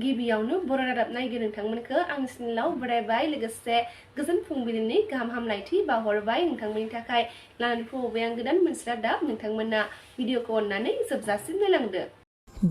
गिबियावनो बर' रादाब नायगिरि नोंथांमोनखौ आंनि चेनेलाव बरायबाय लोगोसे गोजोन फुंबिलिनि गाहाम हामलायथि बावहरबाय नोंथांमोननि थाखाय लानानै फैबाय आं गोदान मोनसे रादाब नोंथांमोना भिडिअखौ अननानै जोबजासिम नायलांदो।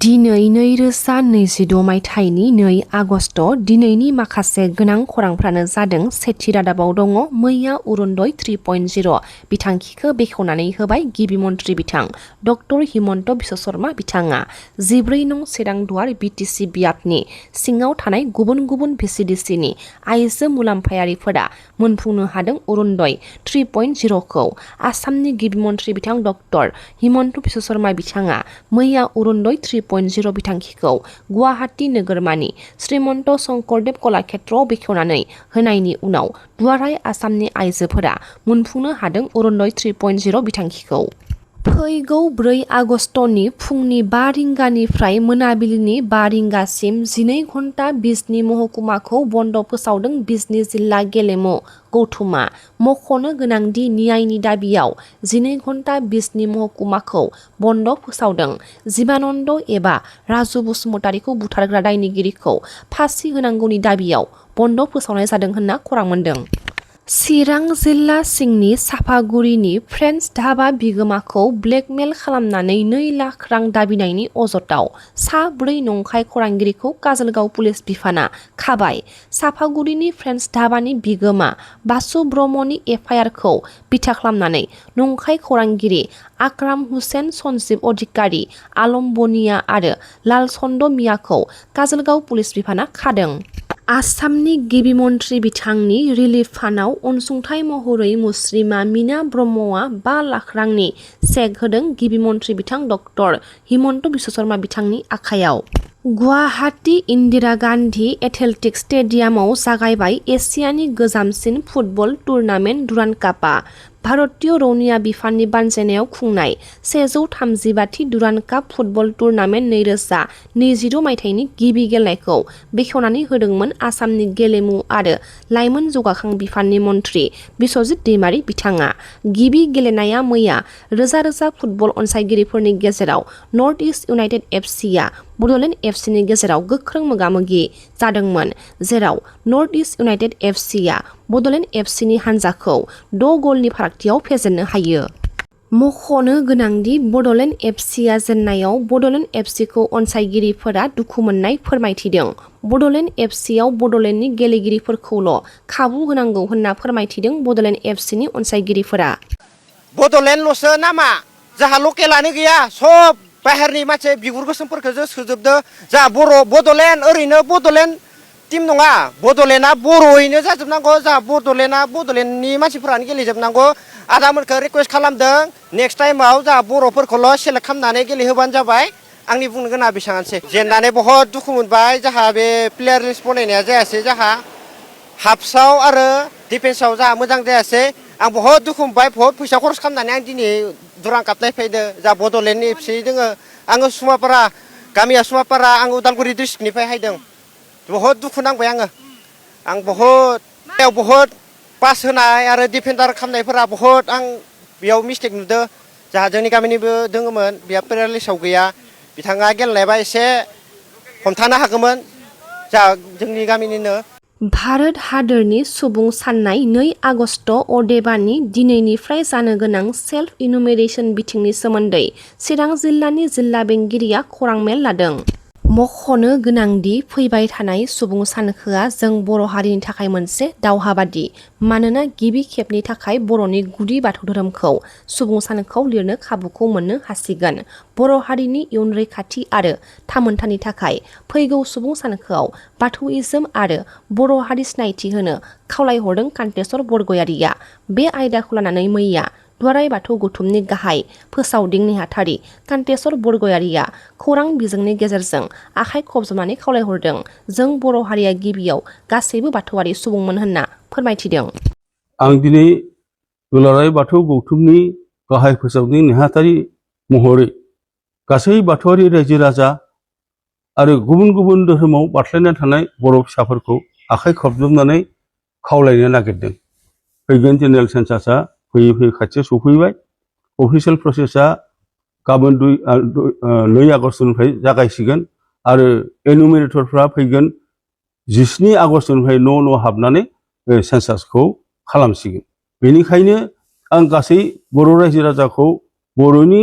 दिनै 2022 मायथाइनि 2 आगस्ट दिनैनि माखासे गोनां खौरांफ्रानो जादों सेथि रादाबाव दङ मैया अरुणोदय 3.0 बिथांखिखौ बेखेवनानै होबाय गिबि मन्थ्रि बिथां डक्टर हिमन्त बिश्व शर्मा बिथाङा 14 नं चिरां दुवार बिटिसि बियाबनि सिङाव थानाय गुबुन गुबुन भिसिडिसिनि आइजो मुलाम्फायारिफोरा मोनफुंनो हादों अरुणोदय 3.0 खौ आसामनि गिबि मन्थ्रि बिथां डक्टर हिमन्त बिश्व शर्मा बिथाङा मैया अरुणोदय 3.0 बिथांखिखौ गुवाहाटी नोगोरमानि श्रीमन्त शंकरदेव कलाक्षेत्रआव बेखेवनानै होनायनि उनाव दुलाराय आसामनि आइजोफोरा मोनफुंनो हादों अरुणोदय 3.0 बिथांखिखौ। फैगौ 4 आगस्टनि फुंनि 5 रिंगानिफ्राय मोनाबिलिनि 5 रिंगासिम 12 घन्टा बिजनी महकुमाखौ बन्द फोसावदों बिजनी जिल्ला गेलेमु गौथुमा। मख'नो गोनांदि न्यायनि दाबियाव 12 घन्टा बिजनी महकुमाखौ बन्द फोसावदों। जीबानन्द एबा राजु बसुमतारीखौ बुथारग्रा दायनिगिरिखौ फासि होनांगौनि दाबियाव बन्द फोसावनाय जादों होनना खौरां मोन्दों। चिरां जिल्ला सिंनि साफागुरिनि फ्रेन्स धाबा बिगोमाखौ ब्लेकमेल खालामनानै 2 लाख रां दाबिनायनि अजदआव सा 4 नंखाय खौरांगिरिखौ काजलगाव पुलिस बिफाना खाबाय। साफागुरिनि फ्रेन्स धाबानि बिगोमा बासु ब्रह्मनि एफआइआरखौ बिथा खालामनानै नंखाय खौरांगिरि आक्राम हुसेन, सन्जीब अधिकारी, आलम बनिया आरो लालचन्द मियाखौ काजलगाव पुलिस बिफाना खादों। आसामनि गिबि मन्थ्रि बिथांनि रिलिफ फान्डआव अनसुंथाइ महरै मुस्रिमा मीना ब्रह्मआ 5 लाख रांनि चेक होदों गिबि मन्थ्रि बिथां डक्टर हिमन्त बिश्व शर्मा बिथांनि आखायाव। गुवाहाटी इन्दिरा गान्धी एथलेटिक्स स्टेडियामाव जागायबाय एसियानि गोजामसिन फुटबल टुर्नामेन्ट डुरान्ड कापआ। भारतीय रौनिया बिफाननि बानजायनायाव खुंनाय 135थि डुरान्ड काप फुटबल टुर्नामेन्ट 2022 मायथाइनि गिबि गेलेनायखौ बेखेवनानै होदोंमोन आसामनि गेलेमु आरो लाइमोन जौगाखां बिफाननि मन्थ्रि बिश्वजित दैमारी बिथाङा। गिबि गेलेनाया मैया रोजा रोजा फुटबल अनसायगिरिफोरनि गेजेराव नर्थ इस्ट इउनाइटेड एफसीआ बड'लेण्ड एफसीनि गेजेराव गोख्रों मोगामोगि जादोंमोन, जेराव नर्थ इस्ट इउनाइटेड एफसीआ बड'लेण्ड एफसीनि हानजाखौ 6 गलनि फारागथियाव फेजेननो हायो। मख'नो गोनांदि बड'लेण्ड एफसीआ जेननायाव बड'लेण्ड एफसीखौ अनसायगिरिफोरा दुखु मोननाय फोरमायथिदों। बड'लेण्ड एफसीआव बड'लेण्डनि गेलेगिरिफोरखौल' खाबु होनांगौ होनना फोरमायथिदों बड'लेण्ड एफसीनि अनसायगिरिफोरा। बड'लेण्डल'सो नामा जाहा लकेलानो गैया, सब बाहेरनि मानसि बिगुर गोसोमफोरखौसो सोजोबदो। जाहा बड'लेण्ड ओरैनो बड'लेण्ड टीम नङा, बड'लेण्डआ बर'यैनो जाजोबनांगौ। जाहा बड'लेण्डआ बड'लेण्डनि मानसिफोरानो गेलेजोबनांगौ। आदामोनखौ रिकुवेस्ट खालामदों नेक्स्ट टाइमाव जाहा बर'फोरखौल' सेलेक्ट खालामनानै गेलेहोबानो जाबाय। आंनि बुंनो गोनाङा बेसेबांसै। जेननानै बहुद दुखु मोनबाय। जाहा बे प्लेयार लिस्ट बनायनाया जायासै। जाहा हाफ्सआव आरो डिफेन्सआव जाहा मोजां जायासै। आं बहुद दुखु मोनबाय। बहुद फैसा खरस खालामनानै आं दिनै दुरान्ड काप नायफैदो। जाहा बड'लेण्डनि एफसि दोङो। आङो सुमापारा, गामिया सुमापारा, आं उदालगुरि डिस्ट्रिक्टनिफ्राय हायदों। बहुद दुखु नांबाय आङो। आं बहुद पास होनाय आरो डिफेन्डार खालामनायफोरा बहुद आं बेयाव मिस्टेक नुदों। जाहा जोंनि गामिनिबो दोङोमोन, बेहा प्लेयार लिस्टआव गैया। बिथाङा गेलेनायबा एसे हमथानो हागौमोन, जाहा जोंनि गामिनिनो। भारत हादोरनि सुबुं साननाय 2 आगस्ट अदेबानि दिनैनिफ्राय जानो गोनां सेल्फ इनुमेरेसन बिथिंनि सोमोन्दै चिरां जिल्लानि जिल्ला बेंगिरिया खौरां मेल लादों। मख'नो गोनांदि फैबाय थानाय सुबुं सानखोआ जों बर' हारिनि थाखाय मोनसे दावहाबादि। मानोना गिबि खेबनि थाखाय बर'नि गुदि बाथौ धोरोमखौ सुबुं सानखोआव लिरनो खाबुखौ मोननो हासिगोन। बर' हारिनि इयुन रैखाथि आरो थामोनथानि थाखाय फैगौ सुबुं सानखोआव बाथौइज्म आरो बर' हारि सिनायथि होनो खावलायहरदों कान्तेश्वर बरगयारिया। बे आयदाखौ लानानै मैया दुलाराय बाथौ गौथुमनि गाहाय फोसावदिं नेहाथारि कान्तेश्वर बरगयारिया खौरां बिजोंनि गेजेरजों आखाइ खबजबनानै खावलायहरदों। जों बर' हारिया गिबियाव गासैबो बाथौआरि सुबुंमोन होनना फोरमायथिदों। आं दिनै दुलाराय बाथौ गौथुमनि गाहाय फोसावदिं नेहाथारि महरै गासै बाथौआरि रायजो राजा आरो गुबुन गुबुन धोरोमाव बारस्लायना थानाय बर' फिसाफोरखौ आखाइ खबजबनानै खावलायनो नागिरदों। फैगोन जेनेरेल सेन्सासआ फैयै फैयै खाथियाव सफैबाय। अफिसियेल प्रसेसआ गाबोन 2 आगस्टनिफ्राय जागायसिगोन आरो एनुमिनेटरफ्रा फैगोन 17 आगष्टनिफ्राय न' हाबनानै सेन्सासखौ खालामसिगोन। बेनिखायनो आं गासै बर' रायजो राजाखौ बर'नि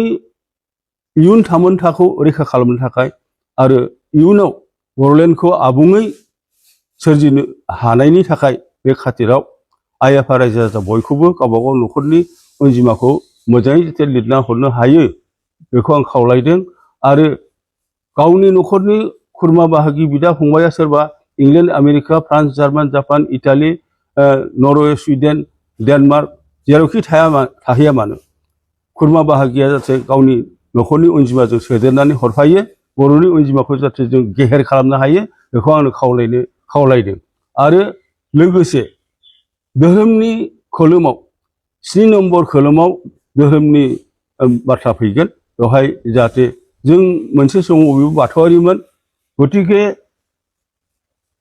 इयुन थामोनथाखौ रैखा खालामनो थाखाय आरो इयुनाव बर'लेण्डखौ आबुङै सोरजिनो हानायनि थाखाय बे खाथिराव आइ आफा रायजो राजा बयखौबो गावबागाव न'खरनि अनजिमाखौ मोजाङै जाहाथे लिरना हरनो हायो बेखौ आं खावलायदों। आरो गावनि न'खरनि खुरमा बाहागि बिदा फंबाया सोरबा England America France German Japan Italy Norway Sweden Denmark जेरावखि थाहैया मानो खुरमा बाहागिया जाहाथे गावनि न'खरनि अनजिमाजों सोदेरनानै हरफायो बर'नि अनजिमाखौ जाहाथे जों गेहेर खालामनो हायो बेखौ आंनो खावलायदों। आरो लोगोसे धोरोमनि खोलोमाव 7 नम्बर खोलोमाव धोरोमनि बाथ्रा फैगोन। बेवहाय जाहाथे जों मोनसे समाव बयबो बाथौआरिमोन गतिके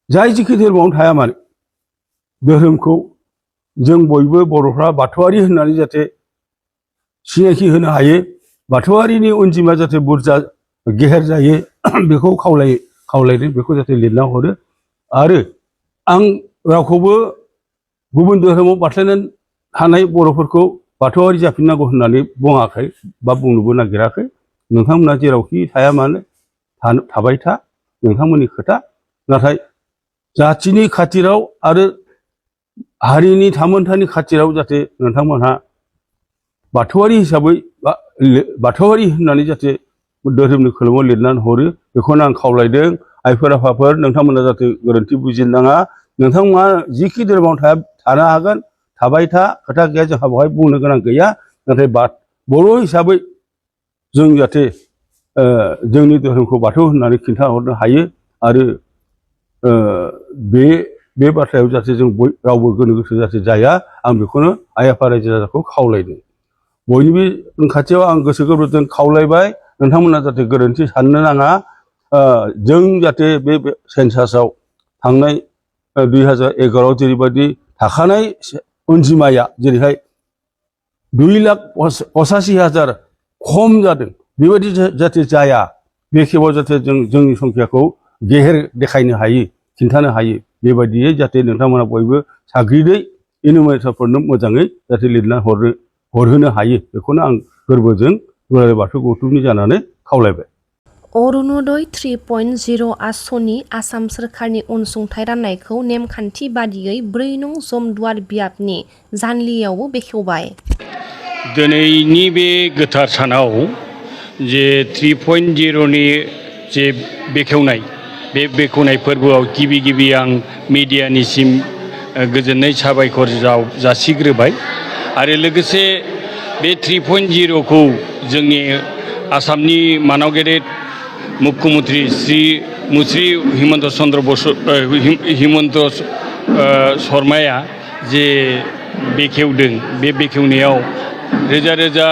जाय जिखि धोरोमावनो थाया मानो धोरोमखौ जों बयबो बर'फ्रा बाथौआरि होननानै जाहाथे सिनायथि होनो हायो बाथौआरिनि अनजिमा जाहाथे बुरजा गेहेर जायो बेखौ खावलायदों बेखौ जाहाथे लिरना हरो। आरो आं रावखौबो गुबुन धोरोमाव बारस्लायनानै थानाय बर'फोरखौ बाथौआरि जाफिननांगौ होननानै बुङाखै बा बुंनोबो नागिराखै। नोंथांमोना जेरावखि थाया मानो थाबाय था नोंथांमोननि खोथा। नाथाय जाथिनि खाथिराव आरो हारिनि थामोनथानि खाथिराव जाहाथे नोंथांमोनहा बाथौआरि हिसाबै बा बाथौआरि होननानै जाहाथे धोरोमनि खोलोमाव लिरनानै हरो बेखौनो आं खावलायदों। आइफोर आफाफोर नोंथांमोना जाहाथे गोरोन्थि बुजिनो नाङा। नोंथांमोना जिखि धोरोमाव थानो हागोन थाबाय था खोथा गैया जोंहा बेवहाय बुंनो गोनां गैया। नाथाय बर' हिसाबै जों जाहाथे जोंनि धोरोमखौ बाथौ होननानै खिन्थाहरनो हायो। आरो बे बाथ्रायाव जाहाथे जों रावबो गोनो गोथो जाहाथे जाया आं बेखौनो आइ आफा रायजो राजाखौ खावलायदों। बयनिबो खाथियाव आं गोसो गोरबोजों खावलायबाय नोंथांमोना जाहाथे गोरोन्थि साननो नाङा। जों जाहाथे बे सेन्सासाव थांनाय 2011 जेरैबायदि थाखानाय अनजिमाया जेरैहाय 2,85,000 खम जादों बेबायदि जाहाथे जाया बे खेबाव जाहाथे जोंनि संख्याखौ गेहेर देखायनो हायो खिन्थानो हायो बेबायदियै जाहाथे नोंथांमोना बयबो साग्रिदै इनुमिनेटरफोरनो मोजाङै जाहाथे लिरना हरहोनो हायो बेखौनो आं गोरबोजों दुलाराय बाथौ गौथुमनि जानानै खावलायबाय। अरुणोदय 3.0 आसनि आसाम सोरखारनि अनसुंथाइ राननायखौ नेमखान्थि बादियै 4 नं जमदुवार बियाबनि जानलियावबो बेखेवबाय। दिनैनि बे गोथार सानाव जे 3.0नि जे बेखेवनाय बे बेखेवनाय फोरबोआव गिबि आं मिडियानिसिम गोजोननाय साबायखर जासिग्रोबाय। आरो लोगोसे बे 3.0खौ जोंनि आसामनि मानाव गेदेर मुख्यमन्त्रि श्री मुस्रि हिमन्त शर्माया जे बेखेवदों बे बेखेवनायाव रोजा रोजा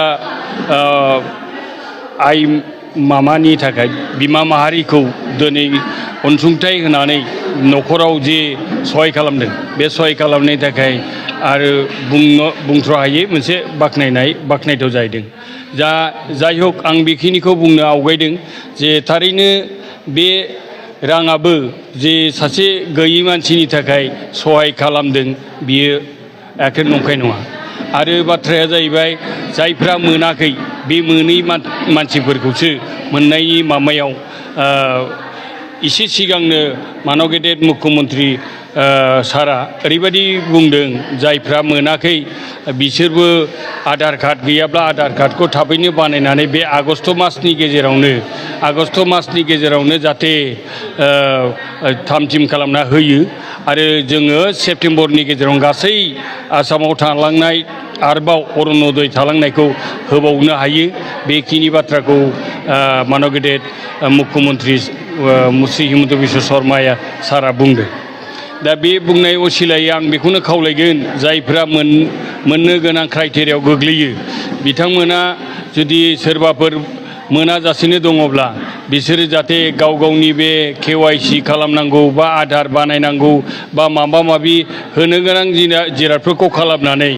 आइ मामानि थाखाय बिमा माहारिखौ दिनै अनसुंथाइ होनानै न'खराव जे सहाय खालामदों बे सहाय खालामनायनि थाखाय आरो बुंथ्र' हायै मोनसे बाख्नायथाव जाहैदों। जाय हक आं बेखिनिखौ बुंनो आवगायदों जे थारैनो बे राङाबो जे सासे गैयै मानसिनि थाखाय सहाय खालामदों बियो एखे नंखाय नङा। आरो बाथ्राया जाहैबाय जायफ्रा मोनाखै बे मोनै मानसिफोरखौसो मोननायनि माबायाव एसे सिगांनो मानाव गेदेर मुख्यमन्त्रि सारा ओरैबायदि बुंदों जायफ्रा मोनाखै बिसोरबो आधार कार्ड गैयाब्ला आधार कार्डखौ थाबैनो बानायनानै बे आगष्ट मासनि गेजेरावनो जाहाथे थाम थिम खालामना होयो। आरो जोङो सेप्तेम्बरनि गेजेराव गासै आसामाव थालांनाय आरोबाव अरुणोदय थालांनायखौ होबावनो हायो बेखिनि बाथ्राखौ मानाव गेदेर मुख्यमन्त्रि मुस्रि हिमन्त बिश्व शर्माया सारा बुंदों। दा बे बुंनाय असिलायै आं बेखौनो खावलायगोन जायफ्रा मोननो गोनां क्राइटेरियायाव गोग्लैयो बिथांमोना जुदि सोरबाफोर मोनाजासेनो दङब्ला बिसोरो जाहाथे गाव गावनि बे KYC खालामनांगौ बा आधार बानायनांगौ बा माबा माबि होनो गोनां जिरादफोरखौ खालामनानै